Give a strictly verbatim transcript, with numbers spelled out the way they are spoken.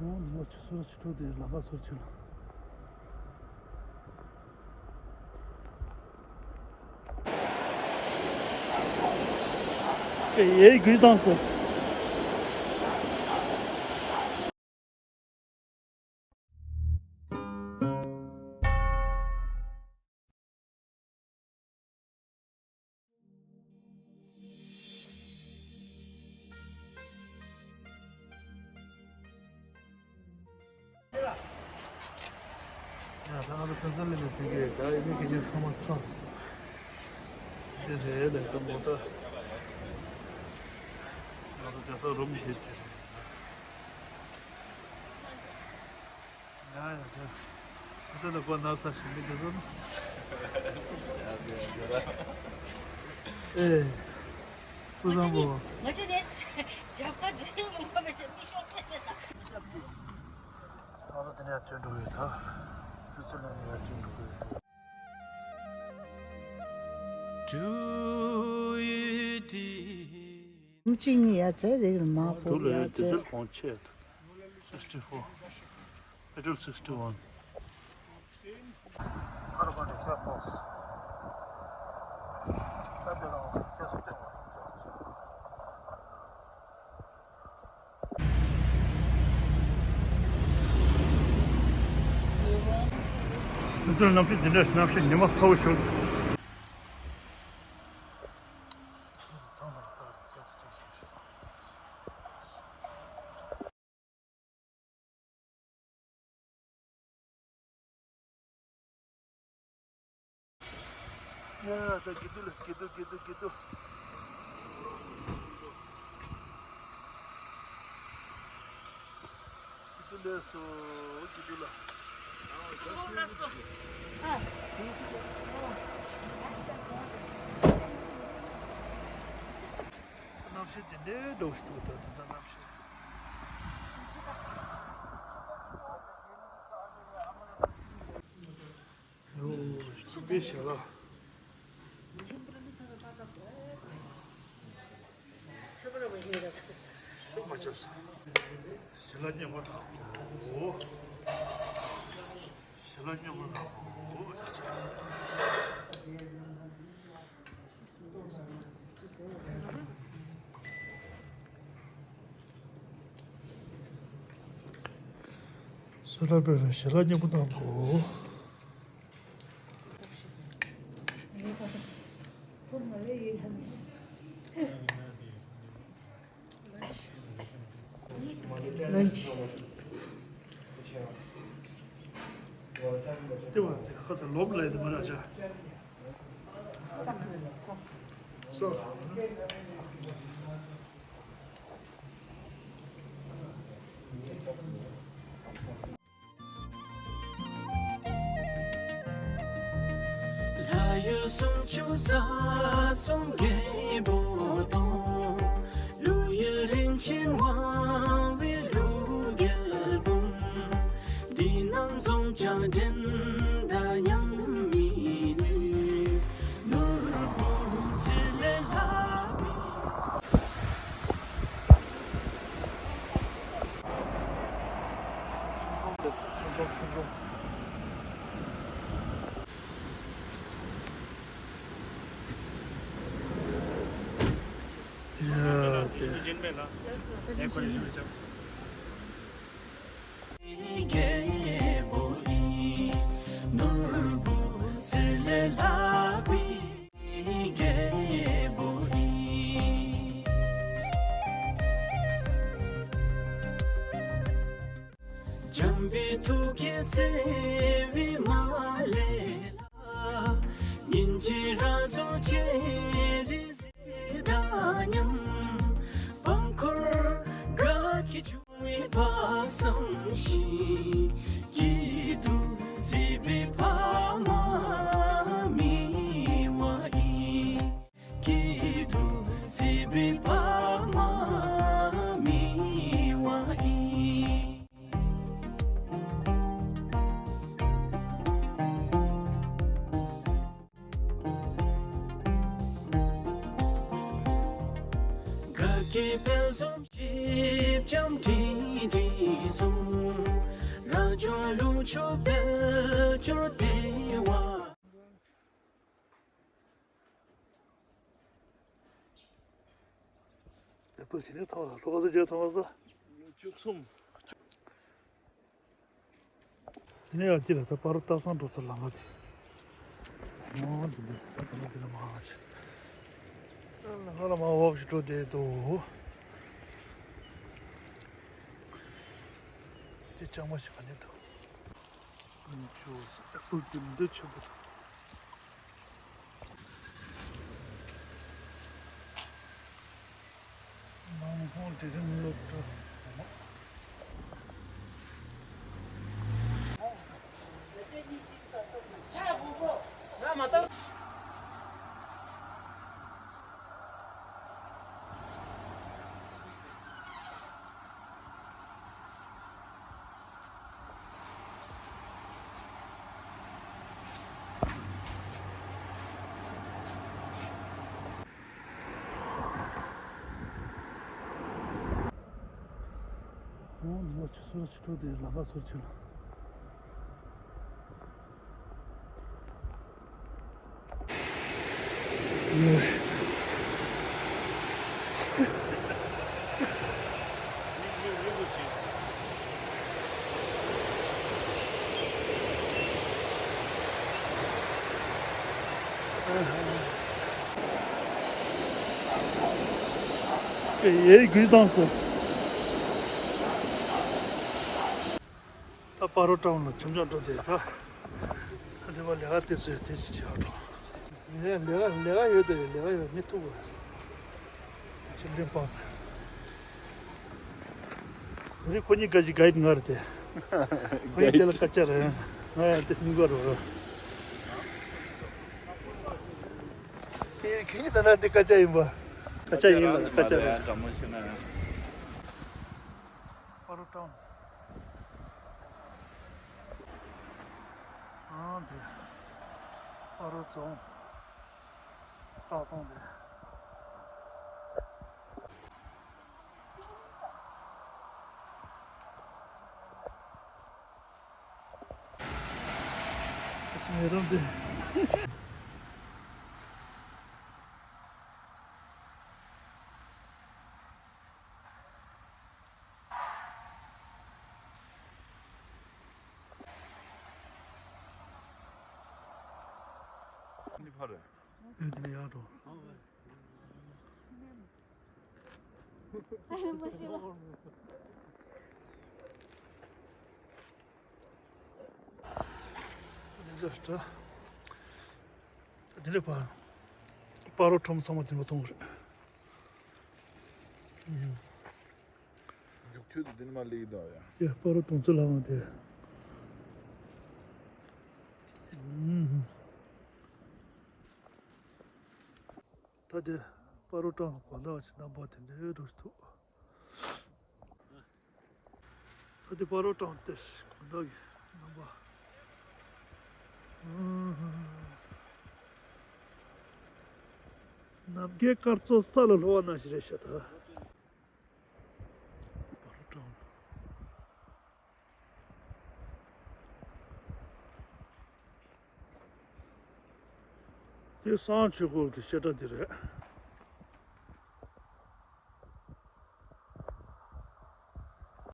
ཨོ་ནི་ལོ་ཆུ་ཚོད་ཆུ་ཚོད་དེ་ལམ་ཁ་ཚོར་ཆུ་ལ། ཨེ་ཡེ་གུས་དང་སོ། ཡ་ད་ང་ཚོ་ཕན་ཚུན་ལས་ནས་དེ་གས་ད་ཡིན་ནི་ཁྱེད་ཚོ་ཚང་མ་ཚང་། དེ་རེད་ལས་ཀ་མོ་ཏ། ང་ཚོ་རྒྱལ་ས་རོམ་དེ་དེ་རེད། ཡ་ཡ་ཡ། ཁ་ཚ་ལ་གོ་ན་ས་ཞིག་མི་འདུག་ཟེར་ན། ཨེ། སྐུ་བཟང་པོ། ང་ཚོ་ནས་རྒྱབ་ཁ་འཛིན་ཡོང་བ་མི་ཚེ་མི་ཤོག་མེད་ལ། ང་ཚོ་དེ་ནས་ཐོན་འགྲོ་གི་ཡོད་ད། ཆུ་ཚོད་ལ་ནས་ཐོན་འགྲོ་གི་ཡོད། གཅིག་གཉིས་ཡ་ཚད་རེད་མ་ཕོག་ཡ་ཚད། གོང་ཆེ། Sixty-four. Pedal sixty-one. འདི་ཚོའི་གནམ་གཤིས་འདི་འདྲ་གནམ་གཤིས་ཉི་མ་ཚ་བོ་ཞིག་ཡ་ད་གི་དུ་ལ་གི་དུ་གི་དུ་གི་དུ། གི་དུ་ལ་སོ་གི་དུ་ལ། གནམ་གཤིས་དེ་འདྲའི་འདྲ་བོ་ཞིག་འདུག་ད་ད་ལྟ་གནམ་གཤིས། ཡོ། ཆུ་པའི་ཞལ་ལག་ཤུགས་མ་ཆབ་ས། ཞལ་ལག་རྙིང་པ་དང་པོ། ཞལ་ལག་རྙིང་པ་དང་པོ། སོ་ལ་པའི་རུ་ཞལ་ལག་རྙིང་པ་དང་པོ། Lunch. ལྟེ་བ་དེ་ཁ་ས་ལོབ་ལས་དེ་མ་ར་ཅག་སོ། ལྷ་ཡུལ་སུམ་ཅུ་རྩ་གསུམ་རྒྱལ་པོ་དང་། ཀླུ་ཡུལ་རིན་ཆེན་དབང་བའི་ཀླུ་རྒྱལ་འབུམ། འདི་རྣམས་འཛོམས་ཀྱང་འགྲན་ཟླ་ཉམས་མི་ནུས། ནོར་བུ་གསེར་ལས་ལྷག་པའི། ཡ། རྒྱལ་པོ་ཡིན། ནོར་བུ་གསེར་ལས་ལྷག་པའི་རྒྱལ་པོ་ཡིན། འཇམ་པའི་ཐུགས་ཀྱི་བརྩེ་བའི་མ་ལེ་ལ། ཉིན་གཅིག་རང་སོ་ཆེ་རི་ཟི་དང་མཉམ། པང་འཁོར་དགའ་སྐྱིད་བྱུང་བའི་དཔག་བསམ་ཤིང་། སྐྱིད་སྡུག་བརྩེ་བའི་ཕ་མ་མི་བ་ཡིན། སྐྱིད་སྡུག་བརྩེ་བའི་ཕ་མ་མི་བ་ཡིན། དགའ་སྐྱིད་དཔལ་འཛོམས་ཞིབ་འཇམ་སྒྲིང་སྒྲིང་གསུམ། ཆོས་འཕེལ་འགྱུར་བདེ་བ། ཡག་པོ་བྱས་ནས་ཐོག་ལ་ལྷོ་ཁ་ས་བརྗེད་ཐོག་ལ་ས། བཅུ་གསུམ། དེ་ནས་ཡར་དཀྱིལ་ལ་ད་སྤ་རོ་སྟག་ཚང་འགྲོ་ས་ལམ་ཁ་དེ། ཨོ་འདི་འདི་ས་དེ་ལ་དེ་ལ་མ་ཧ་ཆེ། ལམ་ཁ་ལ་མ་འོག་ཞིག་འགྲོ་བསྡད་འདུག་དེ་ལྕང་མ་ཞིག་ག་ནས་འདུག་ཨ་ནི་ཆུ་བོ་ས་ཨེ་པལ་དེ་འདི་ཆེན་པོ་འདུག་ནང་ཁོངས་འབྲིང་རིམ་སློབ་གྲྭ་ཟེར་ན། ཨོ་ནི་མ་ཆུ་སོར་ཆུ་ཁྲོད་དེ་ལམ་ཁ་སོར་ཆུ་ལ། ཡའི་གུས་དང་སོ། ད་སྤ་རོ་ཊའུན་ལ་འཆམ་འཆམ་འགྲོ་དེ་ད། ཨ་དེ་བ་ལས་ཀ་དེ་ཚོས་དེ་ཅི་བྱེད་འགྲོ། ལས་ལས་ལས་ཀ་ཡོད་དེ་ལས་ཀ་ཡོད་མི་ཐུབ་བ། དེ་ཕྱིར་འདྲེན་པ། དེ་རིང་ཁོ་གཉིས་ཀ་ཅིག་ག་ཡིན་ང་རེད་དེ། ཁོ་གཉིས་དེ་ལ་སྐད་ཆ་རེད། ང་ཡང་དེ་སྙིང་ག་རོ་རོ། ཁྱེད་ཁྱེད་གཉིས་ད་ན་དེ་སྐད་ཆ་ཡིན་པ། སྐད་ཆ་ཡིན་ལ་སྐད་ཆ་རེད། འདྲ་མོ་ཞིག་ན་ཡང་། སྤ་རོ་ཊའུན། ཨང་དེ། སྤ་རོ་རྫོང་། སྟག་ཚང་དེ། ཨ་ཅེ་མེ་རམ་དེ། ནི་ཕ་རེད། ཡོད་དེ་ལ་ཡག་འགྲོ། ཨ་ཡོད་མ་ཤེས་ལ། འདི་འདྲ་ཞིག་འདྲ། དེ་ནས་ཕ། སྤ་རོ་ཁྲོམ་ཚང་མ་དེ་མ་མཐོང་གི་རེད། མཇུག་ཆུ་དེ་དེ་ནས་མ་སླེབས་འདུག་ཡ། ཡ་སྤ་རོ་གྲོང་ཚོ་ལ་འོང་དེ། ད་དེ་སྤ་རོ་ཊའུན་གོ་ལ་ཞིག་རྣམ་པ་དེ་འདྲའི་འགྲོ་ཐུབ། ད་དེ་སྤ་རོ་ཊའུན་དེ་གོ་ལ་གི་རྣམ་པ། ནམ་མཁའི་སྐར་ཚོགས་ས་ལ་ལྷུང་བ་ནང་བཞིན་རེད་ཤག་ད། སྤ་རོ་ཊའུན། དེ་བསང་མཆོད་སྐོར་གྱི་བཤད་གྲྭ་འདི་རེད།